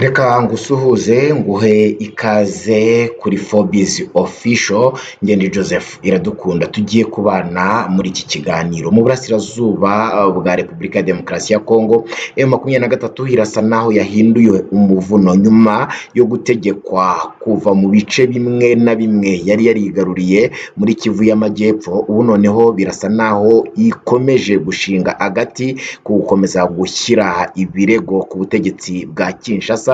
Reka ngusuhuze nguhe ikaze kuri Forbes Official. Ngende Joseph Iradukunda, tugiye kubana muri iki kiganiro. Mu burasirazuba bwa Repubulika ya Demokarasi ya Kongo, M23 irasa naho yahinduye umuvuno nyuma yo gutegekwa kuva mu bice bimwe na bimwe yari yarigaruriye muri Kivu y'Amajyepfo. Ubu noneho birasa naho ikomeje gushinga agati ku gukomeza gushyira ibirego ku butegetsi bwa Kinshasa,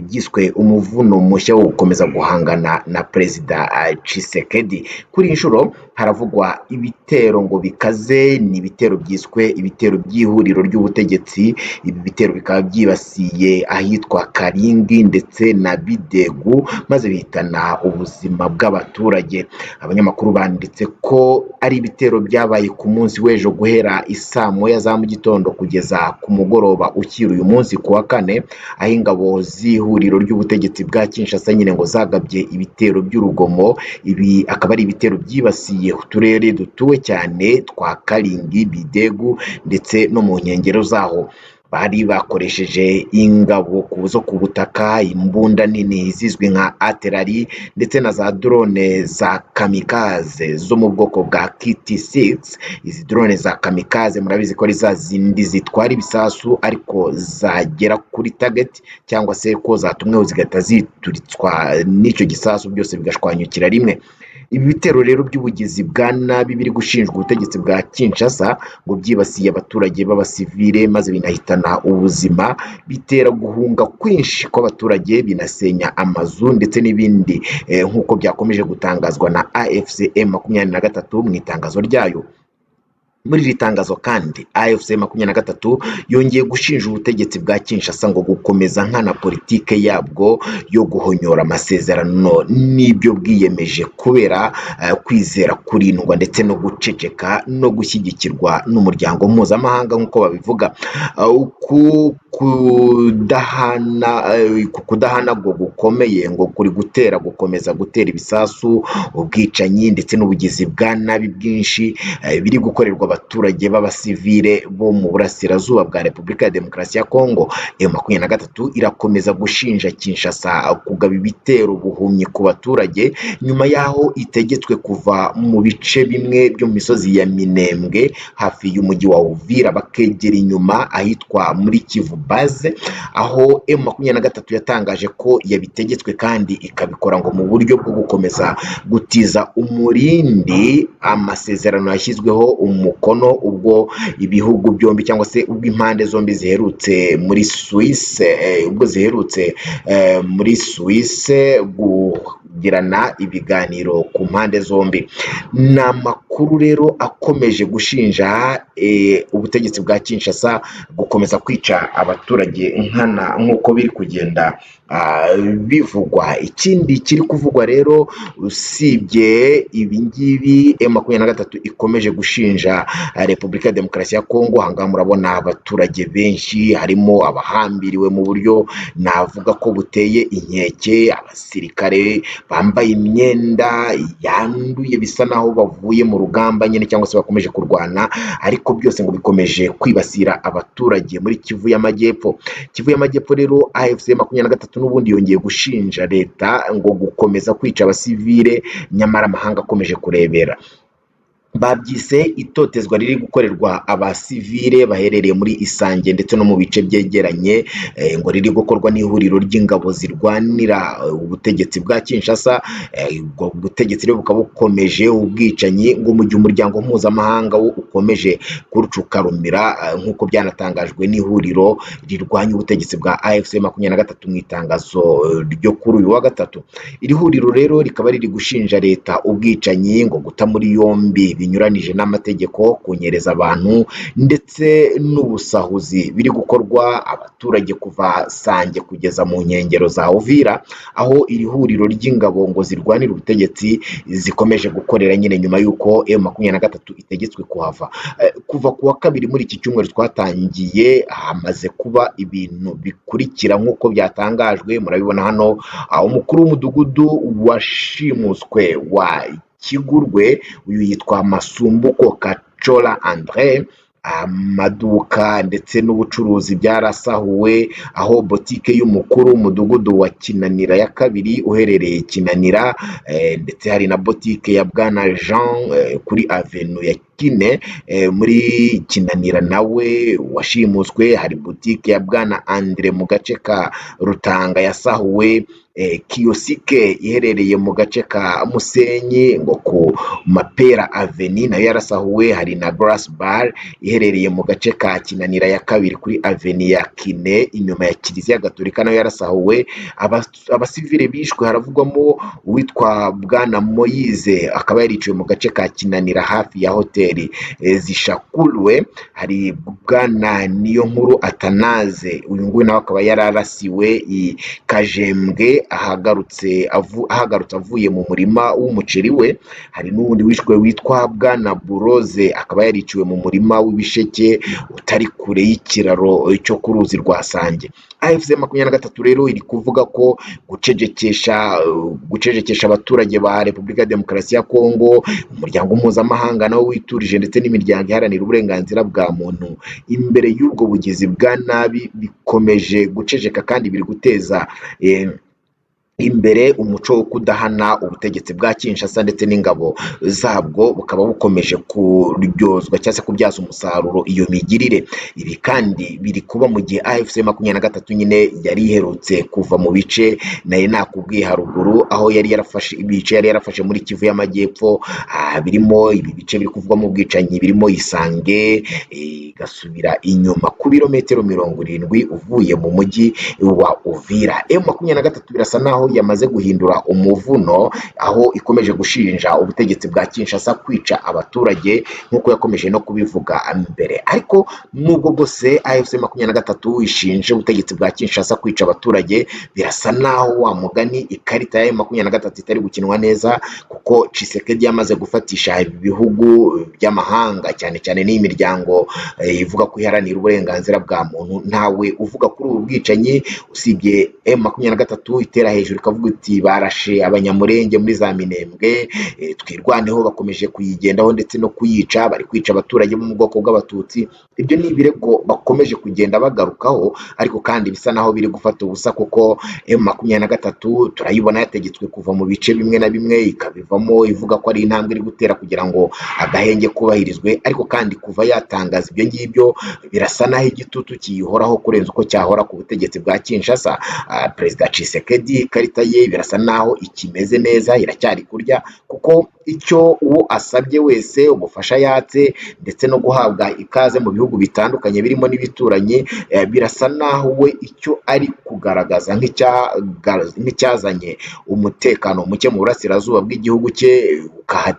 byiswe umuvuno mushya wo gukomeza guhangana na Perezida Tshisekedi. Kuri iyi nshuro haravugwa ibitero ngo bikaze, ni ibitero byiswe ibitero by'ihuriro ry'ubutegetsi. Ibi bitero bikaba byibasiye ahitwa Karingi ndetse na Bidegu, maze bihitana ubuzima bw'abaturage. Abanyamakuru banditse ko ari ibitero byabaye ku munsi w'ejo guhera isaa 1 za mu gitondo kugeza ku mugoroba ukiri uyu munsi ku wa kane, aho ingabo z'ihuriro ry'ubutegetsi bwa Kinshasa nyine ngo zagabye ibitero by'urugomo. Ibi akaba ari ibitero byibasiye uturere dutuwe cyane twa Karingi, Bidegu ndetse no mu nkengero zaho. Bari bakoresheje ingabo zo ku butaka, imbunda nini zizwi nka artillery ndetse na za drone za kamikaze zo mu bwoko bwa KT6. Izi drone za kamikaze murabizi ko ari za zindi zitwara ibisasu, ariko zagera kuri target cyangwa se ko zatumweho zigahita zituritswa n'icyo gisasu, byose bigashwanyukira rimwe. Ibi bitero rero by'ubugizi bwa nabi biri gushinjwa ubutegetsi bwa Kinshasa ngo byibasiye abaturage b'abasivile, maze binahitana ubuzima, bitera guhunga kwinshi kw'abaturage, binasenya amazu ndetse n'ibindi, nk'uko byakomeje gutangazwa na AFC M23 mu itangazo ryayo. Muri iri tangazo kandi, AFC 23 yongeye gushinja ubutegetsi bwa Kinshasa ngo gukomeza nkana politike yabwo yo guhonyora amasezerano n'ibyo bwiyemeje kubera kwizera kurindwa ndetse no guceceka no gushyigikirwa n'umuryango mpuzamahanga nk'uko babivuga. Uku kudahana ngo gukomeye ngo kuri gutera gukomeza gutera ibisasu, ubwicanyi ndetse n'ubugizi bwa nabi bwinshi biri gukorerwa abaturage b'abasivile bo mu burasirazuba bwa Repubulika ya Demokarasi ya Kongo. M23 irakomeza gushinja Kinshasa kugaba ibitero buhumyi ku baturage nyuma y'aho itegetswe kuva mu bice bimwe byo mu misozi ya Minembwe hafi y'umujyi wa Uvira, bakegera inyuma ahitwa muri Kivu Base, aho M23 yatangaje ko yabitegetswe kandi ikabikora ngo mu buryo bwo gukomeza gutiza umurindi amasezerano yashyizweho umukono ubwo ibihugu byombi cyangwa se ubwo impande zombi ziherutse muri Suisse, ubwo ziherutse muri Suisse kugirana ibiganiro ku mpande zombi. Ni amakuru rero akomeje gushinja ubutegetsi bwa Kinshasa gukomeza kwica abaturage nkana nk'uko biri kugenda bivugwa. Ikindi kiri kuvugwa rero, usibye ibi ngibi M23 ikomeje gushinja Repubulika ya Demokarasi ya Kongo, aha ngaha murabona abaturage benshi, harimo abahambiriwe mu buryo navuga ko buteye inkeke, abasirikare bambaye imyenda yanduye bisa naho bavuye mu rugamba nyine cyangwa se bakomeje kurwana, ariko byose ngo bikomeje kwibasira abaturage muri Kivu y'Amajyepfo. Kivu y'Amajyepfo rero, AFC 23 n'ubundi yongeye gushinja leta ngo gukomeza kwica abasivile nyamara amahanga akomeje kurebera. Babyise itotezwa riri gukorerwa abasivile baherereye muri Isange ndetse no mu bice byegeranye, ngo riri gukorwa n'ihuriro ry'ingabo zirwanira ubutegetsi bwa Kinshasa. Ubwo butegetsi rero bukaba bukomeje ubwicanyi ngo mu gihe umuryango mpuzamahanga wo ukomeje kurucukarumira, nk'uko byanatangajwe n'ihuriro rirwanya ubutegetsi bwa AFC 23 mu itangazo ryo kuri uyu wa gatatu. Iri huriro rero rikaba riri gushinja leta ubwicanyi, ngo guta muri yombi binyuranije n'amategeko, kunyereza abantu ndetse n'ubusahuzi biri gukorwa abaturage kuva Sange kugeza mu nkengero za Uvira, aho iri huriro ry'ingabo ngo zirwanira ubutegetsi zikomeje gukorera nyine nyuma y'uko M23 itegetswe kuhava. Kuva ku wa kabiri muri iki cyumweru twatangiye, hamaze kuba ibintu bikurikira nk'uko byatangajwe, murabibona hano. Umukuru w'umudugudu washimuswe wa Kigurwe, uyu yitwa Masumbuko Kachola Andre. Amaduka ndetse n'ubucuruzi byarasahuwe, aho botike y'umukuru w'umudugudu wa Kinanira ya kabiri uherereye Kinanira, ndetse hari na botike ya Bwana Jean kuri avenue ya Kine muri Kinanira nawe washimuswe. Hari botike ya Bwana Andre mu gace ka Rutanga yasahuwe, kiosque iherereye mu gace ka Musenyi ngo ku Mapera Avenue nayo yarasahuwe. Hari na Glass Bar iherereye mu gace ka Kinanira ya kabiri kuri Avenue ya Kine inyuma ya Kiliziya Gatolika, nayo yarasahuwe. Abasivile bishwe haravugwamo uwitwa Bwana Moyize, akaba yariciwe mu gace ka Kinanira hafi ya hoteli Zishakulwe. Hari Bwana Niyonkuru Atanaze, uyu nguyu nawe akaba yararasiwe i Kajembwe ahagarutse avuye mu murima w'umuceri we. Hari n'uwundi wishwe witwa Bwana Buroze, akaba yariciwe mu murima w'ibisheke utari kure y'ikiraro cyo ku ruzi rwa Sange. AFC 23 rero iri kuvuga ko gucecekesha abaturage ba Repubulika ya Demokarasi ya Kongo, umuryango mpuzamahanga nawo witurije ndetse n'imiryango iharanira uburenganzira bwa muntu imbere y'ubwo bugizi bwa nabi bikomeje guceceka, kandi biri guteza imbere umuco wo kudahana ubutegetsi bwa Kinshasa ndetse n'ingabo zabwo, bukaba bukomeje kuryozwa cyangwa se kubyaza umusaruro iyo migirire. Ibi kandi biri kuba mu gihe AFC 23 nyine yari iherutse kuva mu bice nari nakubwiye haruguru, aho yari yarafashe ibice yari yarafashe muri Kivu y'Amajyepfo, birimo ibi bice biri kuvugwamo ubwicanyi, birimo Isange, igasubira inyuma ku birometero 70 uvuye mu mujyi wa Uvira. M23 birasa naho yamaze guhindura umuvuno, aho ikomeje gushinja ubutegetsi bwa Kinshasa kwica abaturage nk'uko yakomeje no kubivuga mbere. Ariko nubwo bwose AFC 23 ishinja ubutegetsi bwa Kinshasa kwica abaturage, birasa naho wa mugani ikarita ya 23 itari gukinwa neza, kuko Tshisekedi yamaze gufatisha ibihugu by'amahanga, cyane cyane n'iyi miryango ivuga ko iharanira uburenganzira bwa muntu. Ntawe uvuga kuri ubu bwicanyi usibye M23 itera hejuru ikavuga iti barashe Abanyamurenge muri za Minembwe, Twirwaneho bakomeje kuyigendaho ndetse no kuyica, bari kwica abaturage bo mu bwoko bw'Abatutsi. Ibyo ni ibirego bakomeje kugenda bagarukaho, ariko kandi bisa naho biri gufata ubusa, kuko M23 turayibona yategetswe kuva mu bice bimwe na bimwe, ikabivamo ivuga ko ari intambwe iri gutera kugira ngo agahenge kubahirizwe. Ariko kandi kuva yatangaza ibyo ngibyo, birasa naho igitutu kiyihoraho kurenza uko cyahora ku butegetsi bwa Kinshasa. Perezida Tshisekedi ikarita ye birasa naho ikimeze neza, iracyari kurya, kuko icyo uwo asabye wese, ubufasha yatse ndetse no guhabwa ikaze mu bihugu bitandukanye birimo n'ibituranyi, birasa naho we icyo ari kugaragaza nk'icyazanye umutekano muke mu burasirazuba bw'igihugu cye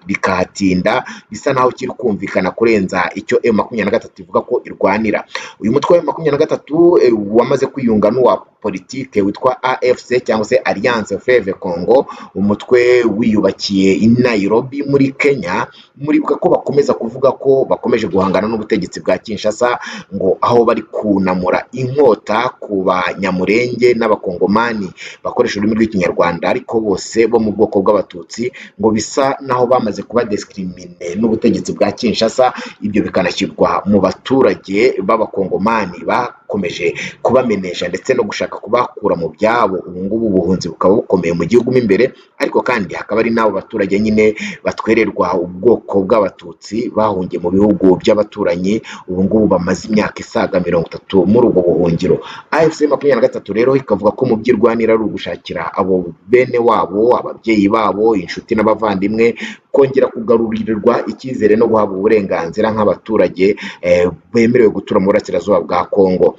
bikahatinda, bisa naho kiri kumvikana kurenza icyo M23 ivuga ko irwanira. Uyu mutwe wa M23 wamaze kwiyunga n'uwa politike witwa AFC cyangwa se Alliance Fleuve Congo, umutwe wiyubakiye i Nairobi muri Kenya. Muribuka ko bakomeza kuvuga ko bakomeje guhangana n'ubutegetsi bwa Kinshasa, ngo aho bari kunamura inkota ku Banyamurenge n'Abakongomani bakoresha ururimi rw'Ikinyarwanda ariko bose bo mu bwoko bw'Abatutsi, ngo bisa naho bamaze kuba discriminé n'ubutegetsi bwa Kinshasa. Ibyo bikanashyirwa mu baturage b'Abakongomani bakomeje kubamenesha ndetse no gushaka kubakura mu byabo. Ubu ngubu ubuhunzi bukaba bukomeye mu gihugu mo imbere, ariko kandi hakaba hari n'abo baturage nyine batwererwa ubwoko bw'Abatutsi bahungiye mu bihugu by'abaturanyi, ubu ngubu bamaze imyaka isaga 30 muri ubwo buhungiro. AFC 23 rero ikavuga ko mu byo irwanira ari ugushakira abo bene wabo, ababyeyi babo, inshuti n'abavandimwe kongera kugarurirwa icyizere no guhabwa uburenganzira nk'abaturage bemerewe gutura mu burasirazuba bwa Kongo.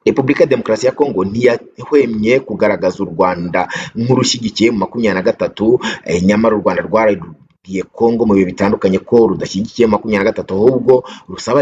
Repubulika ya Demokarasi ya Kongo ntiyahwemye kugaragaza u Rwanda nk'urushyigikiye mu 23, nyamara u Rwanda rwarabwiye Kongo mu bihe bitandukanye ko rudashyigikiye 23, ahubwo rusaba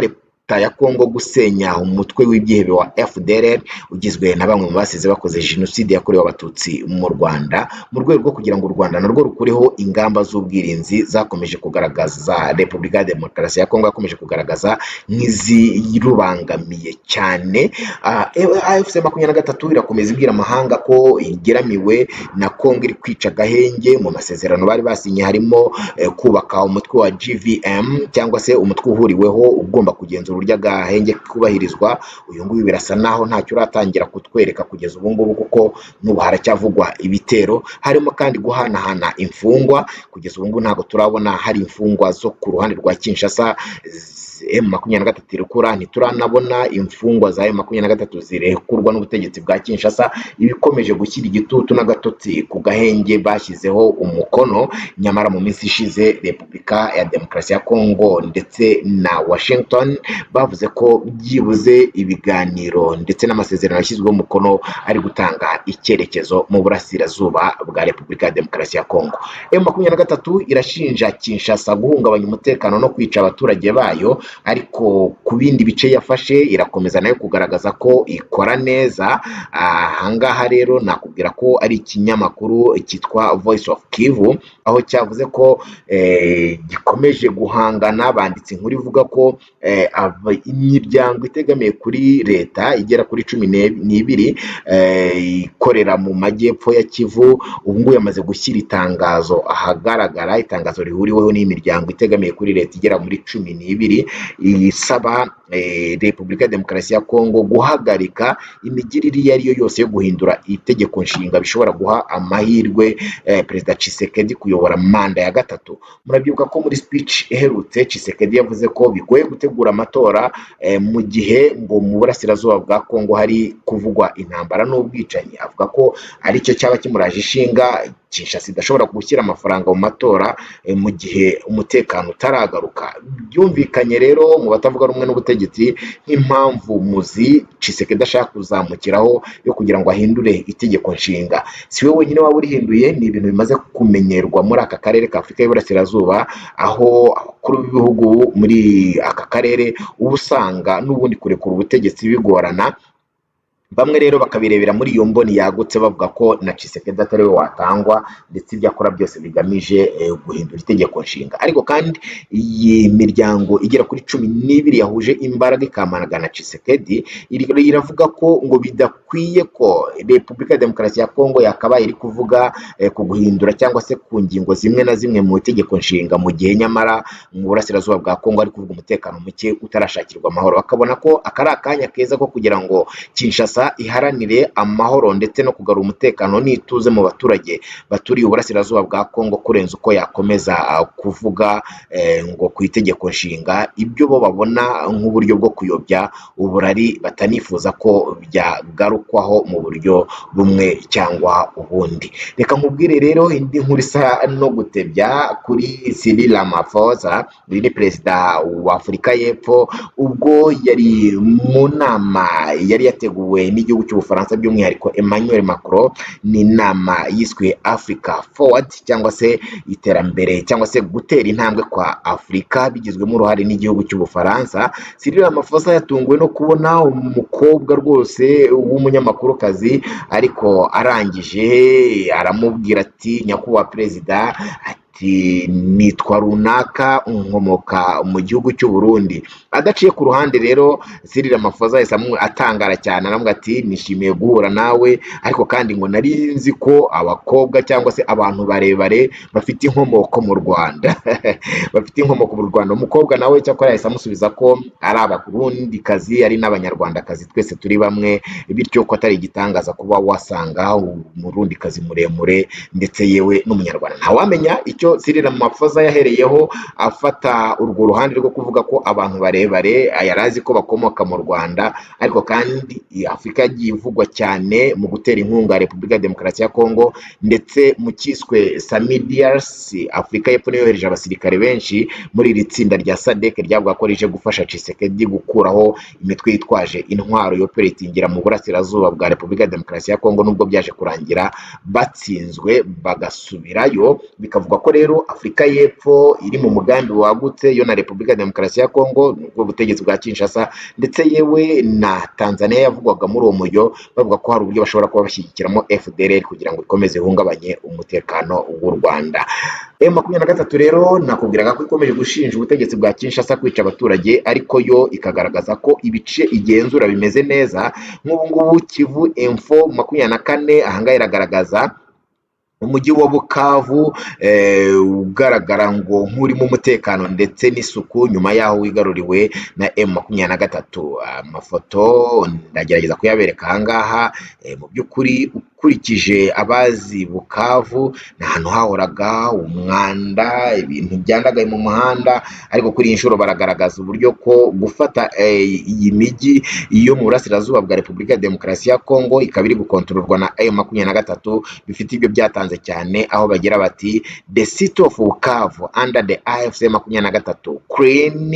ya Kongo gusenya umutwe w'ibyihebe wa FDLR ugizwe na bamwe mu basize bakoze jenoside yakorewe Abatutsi mu Rwanda, mu rwego rwo kugira ngo u Rwanda narwo rukureho ingamba z'ubwirinzi zakomeje kugaragaza Repubulika ya Demokarasi ya Kongo yakomeje kugaragaza nk'izirubangamiye cyane. AFC 23 irakomeza ibwira amahanga ko igeramiwe na Kongo iri kwica agahenge. Mu masezerano bari basinye harimo kubaka umutwe wa JVM, cyangwa se umutwe uhuriweho ugomba kugenzura uburyo agahenge kubahirizwa. Uyu nguyu birasa naho ntacyo uratangira kutwereka kugeza ubu ngubu, kuko n'ubu haracyavugwa ibitero. Harimo kandi guhanahana imfungwa. Kugeza ubu ngubu ntabwo turabona hari imfungwa zo ku ruhande rwa Kinshasa M23 irekura, ntituranabona imfungwa za M23 zirekurwa n'ubutegetsi bwa Kinshasa, ibikomeje gushyira igitutu n'agatotsi ku gahenge bashyizeho umukono. Nyamara mu minsi ishize Repubulika ya Demokarasi ya Kongo ndetse na Washington bavuze ko byibuze ibiganiro ndetse n'amasezerano yashyizweho umukono ari gutanga icyerekezo mu burasirazuba bwa Repubulika ya Demokarasi ya Kongo. M23 irashinja Kinshasa guhungabanya umutekano no kwica abaturage bayo, ariko ku bindi bice yafashe irakomeza nayo kugaragaza ko ikora neza. Ahangaha rero nakubwira ko ari ikinyamakuru cyitwa Voice of Kivu, aho cyavuze ko gikomeje guhangana. Banditse inkuru ivuga ko imiryango itegamiye kuri leta igera kuri 12 ikorera mu majyepfo ya Kivu ubu ngubu yamaze gushyira itangazo ahagaragara, itangazo rihuriweho n'imiryango itegamiye kuri leta igera muri 12, isaba Repubulika ya Demokarasi ya Kongo guhagarika imigirire iyo ari yo yose yo guhindura itegeko nshinga bishobora guha amahirwe Perezida Tshisekedi kuyobora manda ya gatatu. Murabyibuka ko muri speech iherutse Tshisekedi yavuze ko bigoye gutegura amatora mu gihe ngo mu burasirazuba bwa Kongo hari kuvugwa intambara n'ubwicanyi. Avuga ko aricyo cyaba kimuraje ishinga, Kinshasa idashobora gushyira amafaranga mu matora mu gihe umutekano utaragaruka. Byumvikanye rero mu batavuga rumwe n'ubutegetsi nk'impamvu muzi Tshisekedi ashaka kuzamukiraho yo kugira ngo ahindure itegeko nshinga. Si we wenyine waba urihinduye, ni ibintu bimaze kumenyerwa muri aka karere ka Afurika y'Iburasirazuba, aho abakuru b'ibihugu muri aka karere uba usanga n'ubundi kurekura ubutegetsi bigorana. Bamwe rero bakabirebera muri iyo mboni yagutse, bavuga ko na Tshisekedi atari we watangwa, ndetse ibyo akora byose bigamije guhindura itegeko nshinga. Ariko kandi iyi miryango igera kuri 12 yahuje imbaraga ikamagana Tshisekedi iravuga ko ngo bidakwiye ko Repubulika ya Demokarasi ya Kongo yakabaye iri kuvuga ku guhindura cyangwa se ku ngingo zimwe na zimwe mu itegeko nshinga, mu gihe nyamara mu burasirazuba bwa Kongo hari kuvuga umutekano muke utarashakirwa amahoro. Bakabona ko aka ari akanya keza ko kugira ngo Kinshasa iharanire amahoro ndetse no kugarura umutekano n'ituze mu baturage baturiye uburasirazuba bwa Kongo, kurenza uko yakomeza kuvuga ngo ku itegeko nshinga, ibyo bo babona nk'uburyo bwo kuyobya uburari batanifuza ko byagarukwaho mu buryo bumwe cyangwa ubundi. Reka nkubwire rero indi nkuru isa no gutebya kuri Cyril Ramaphosa. Uyu ni perezida wa Afurika y'Epfo. Ubwo yari mu nama yari yateguwe n'igihugu cy'Ubufaransa, by'umwihariko Emmanuel Macron, ni inama yiswe Africa Forward, cyangwa se iterambere cyangwa se gutera intambwe kwa Afurika, bigizwemo uruhare n'igihugu cy'Ubufaransa. Cyril Ramaphosa yatunguwe no kubona umukobwa rwose w'umunyamakurukazi, ariko arangije aramubwira ati: "Nyakubahwa perezida," ati: "nitwa runaka, nkomoka mu gihugu cy'u Burundi." Adaciye ku ruhande rero, Cyril Ramaphosa yahise atangara cyane, aramubwira ati: "Nishimiye guhura nawe, ariko kandi ngo nari nzi ko abakobwa cyangwa se abantu barebare bafite inkomoko mu Rwanda, bafite inkomoko mu Rwanda." Umukobwa nawe cyakora yahise amusubiza ko ari Abarundikazi, ari n'Abanyarwandakazi, twese turi bamwe, bityo ko atari igitangaza kuba wasanga Umurundikazi muremure ndetse yewe n'Umunyarwanda. Ntawamenya icyo Cyril Ramaphosa yahereyeho afata urwo ruhande rwo kuvuga ko abantu barebare yari azi ko bakomoka mu Rwanda. Ariko kandi Afurika yagiye ivugwa cyane mu gutera inkunga Repubulika ya Demokarasi ya Kongo, ndetse mu cyiswe SAMIDRC, Afurika y'Epfo niyo yohereje abasirikare benshi muri iri tsinda rya SADC ryavuga ko rije gufasha Tshisekedi gukuraho imitwe yitwaje intwaro yoperatingira mu burasirazuba bwa Repubulika ya Demokarasi ya Kongo, nubwo byaje kurangira batsinzwe bagasubirayo. Bikavugwa ko rero rero Afurika y'Epfo iri mu mugambi wagutse, yo na Repubulika ya Demokarasi ya Kongo, nubwo butegetsi bwa Kinshasa, ndetse yewe na Tanzania yavugwaga muri uwo mujyo, bavuga ko hari uburyo bashobora kuba bashyigikiramo FDLR kugira ngo ikomeze ihungabanye umutekano w'u Rwanda. M23 rero nakubwiraga ko ikomeje gushinja ubutegetsi bwa Kinshasa kwica abaturage, ariko yo ikagaragaza ko ibice igenzura bimeze neza. Nk'ubu ngubu Kivu Info 24 ahangaha iragaragaza umujyi wa Bukavu ugaragara ngo nk'urimo umutekano ndetse n'isuku nyuma y'aho wigaruriwe na M23. Amafoto ndagerageza kuyabereka ahangaha. Mu by'ukuri, ukurikije abazi Bukavu, ni ahantu hahoraga umwanda, ibintu byandagaye mu muhanda, ariko kuri iyi nshuro baragaragaza uburyo ko gufata iyi mijyi yo mu burasirazuba bwa Repubulika ya Demokarasi ya Kongo, ikaba iri gukontororwa na M23, bifite ibyo byatanze cyane, aho bagira bati: "The city of Bukavu under the AFC 23, clean,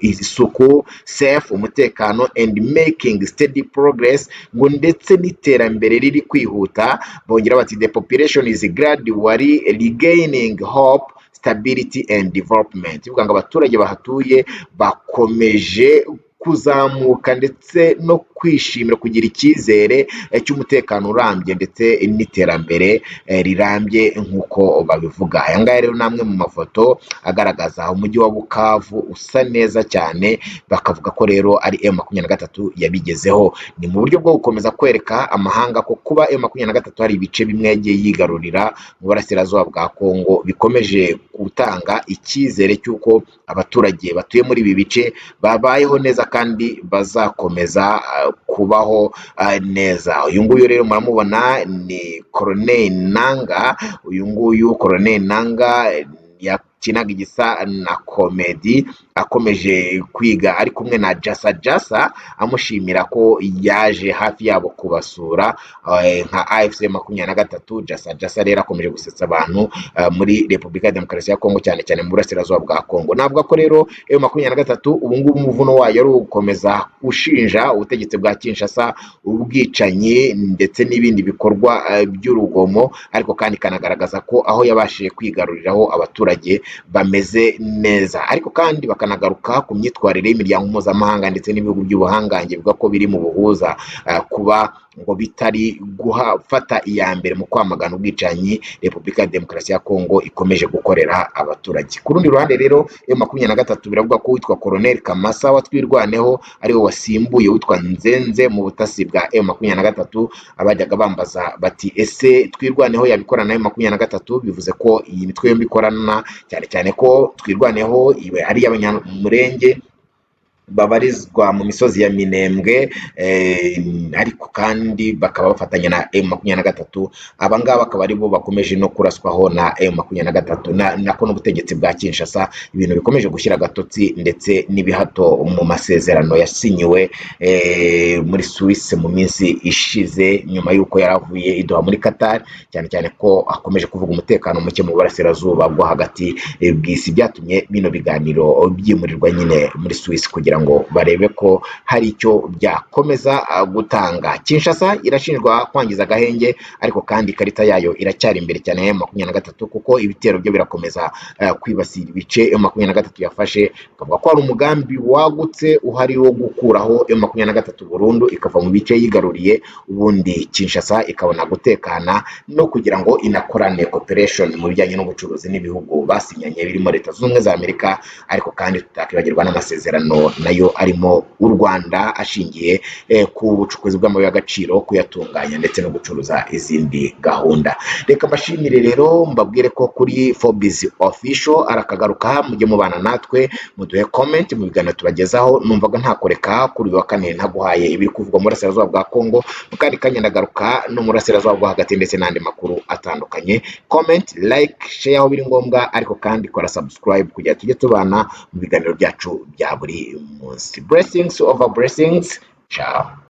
isuku, safe, umutekano, and making steady progress", ngo ndetse n'iterambere riri kwihuta. Bongera bati: "The population is gradually regaining hope, stability and development", bivuga ngo abaturage bahatuye bakomeje kuzamuka ndetse no kwishimira kugira icyizere cy'umutekano urambye ndetse n'iterambere rirambye nk'uko babivuga. Aya ngaya rero ni amwe mu mafoto agaragaza umujyi wa Bukavu usa neza cyane, bakavuga ko rero ari M23 yabigezeho. Ni mu buryo bwo gukomeza kwereka amahanga ko kuba M23 hari ibice bimwe yagiye yigarurira mu burasirazuba bwa Kongo bikomeje gutanga icyizere cy'uko abaturage batuye muri ibi bice babayeho neza kandi bazakomeza kubaho neza. Uyu nguyu rero muramubona ni Corneille Nanga. Uyu nguyu Corneille Nanga yakinaga igisa na comedy, akomeje kwiga ari kumwe na Jasa Jasa, amushimira ko yaje hafi yabo kubasura nka AFC 23. Jasa Jasa rero akomeje gusetsa abantu muri Repubulika ya Demokarasi ya Kongo, cyane cyane mu burasirazuba bwa Kongo. Navuga ko rero M23 ubu ngubu umuvuno wayo ari ugukomeza gushinja ubutegetsi bwa Kinshasa ubwicanyi ndetse n'ibindi bikorwa by'urugomo, ariko kandi ikanagaragaza ko aho yabashije kwigaruriraho abaturage bameze neza. Ariko kandi bakanagaruka ku myitwarire y'imiryango mpuzamahanga ndetse n'ibihugu by'ubuhangange bivuga ko biri mu buhuza, kuba ngo bitari gufata iya mbere mu kwamagana ubwicanyi Repubulika ya Demokarasi ya Kongo ikomeje gukorera abaturage. Ku rundi ruhande rero, M23 biravuga ko witwa Colonel Kamasa wa Twirwaneho ariwe wasimbuye witwa Nzenze mu butasi bwa M23. Abajyaga bambaza bati: "Ese Twirwaneho yabikorana na M23?" Bivuze ko iyi mitwe yombi ikorana, cyane cyane ko Twirwaneho iba ari iy'Abanyamurenge babarizwa mu misozi ya Minembwe, ariko kandi bakaba bafatanya na M23. Aba ngaba akaba aribo bakomeje no kuraswaho na M23 nako n'ubutegetsi bwa Kinshasa, ibintu bikomeje gushyira agatotsi ndetse n'ibihato mu masezerano yasinyiwe muri Suisse mu minsi ishize, nyuma y'uko yari avuye i Doha muri Qatar, cyane cyane ko hakomeje kuvuga umutekano muke mu burasirazuba bwo hagati bw'isi, byatumye bino biganiro byimurirwa nyine muri Suisse kugira ngo barebe ko hari icyo byakomeza gutanga. Kinshasa irashinjwa kwangiza agahenge, ariko kandi ikarita yayo iracyari imbere cyane ya 23, kuko ibitero byo birakomeza kwibasira ibice M23 yafashe, bakavuga ko hari umugambi wagutse uhari wo gukuraho M23 burundu, ikava mu bice yigaruriye, ubundi Kinshasa ikabona gutekana no kugira ngo inakorane cooperation mu bijyanye n'ubucuruzi n'ibihugu basinyanye birimo Leta Zunze Ubumwe za Amerika, ariko kandi tutakibagirwa n'amasezerano nayo arimo u Rwanda ashingiye ku bucukuzi bw'amabuye y'agaciro, kuyatunganya ndetse no gucuruza izindi gahunda. Reka mbashimire rero, mbabwire ko kuri Forbes Official arakagaruka, mujye mubana natwe, muduhe comment mu biganiro tubagezaho. Numvaga ntakoreka kuri uyu wa kane ntaguhaye ibiri kuvugwa mu burasirazuba bwa Kongo. Mu kandi kanya ndagaruka no mu burasirazuba bwo hagati ndetse n'andi makuru atandukanye. Comment, like, share aho biri ngombwa, ariko kandi kora subscribe kugira tujye tubana mu biganiro byacu bya buri munsi. Blessings over blessings, ciao.